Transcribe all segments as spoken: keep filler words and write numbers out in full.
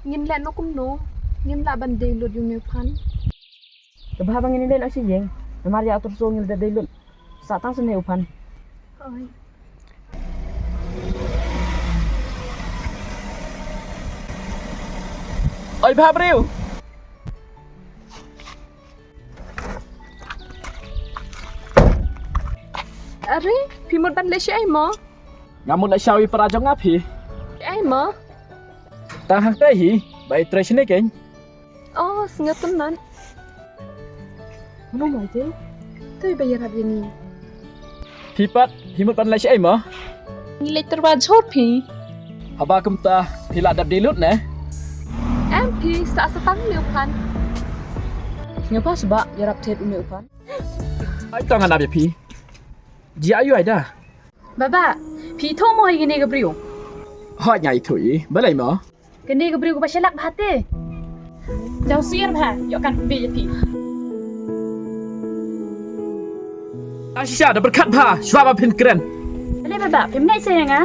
Ngin leh noh kumno? Ngim lah ban dei lut ïa une u Phan. Te bha ba ngin leh noh shi ïing. Namar ïa utu u Rso ngim lah dei lut. Sa tang shen ïa u Phan. Oi. Oi bha briew. Are, phi mut ban leh shi ei mo? Nga mut leh sha i para jong nga phi. Ei mo? Tang hangtai hi, ba i trei shane kein. Oh, sngewthuh nan. Mano mai te? Toi ba ïarap ïa ngi. Phi pat, phi mut ban leh shi ei mo? Ngi leh tyrwa jhur phi. Haba kumta, phi lah dep dei lut ne? Em phi, sa sa tang une u Phan. Nga ba sba ïarap thied une u Phan. Ai tang anap ïa phi. Jia ayu ai da. Baba, phi ithuh mo ïa kane ka briew? Hooid nga ithuh ïa i. Balei mo? Kane ka briew kaba shalak bha te. Jaw sir bha, ïoh kan pynbeit ïa phi. Ah shisha da pyrkhat bha, shuwa ba phin kren. Balei baba, phim ngeit shuh ïa nga?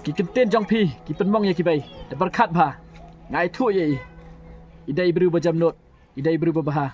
Ki kyntien jong phi ki pynmong ïa kiwei. Da pyrkhat bha. Nga ithuh ïa i. I dei i briew ba jemnud. I dei i briew ba bha.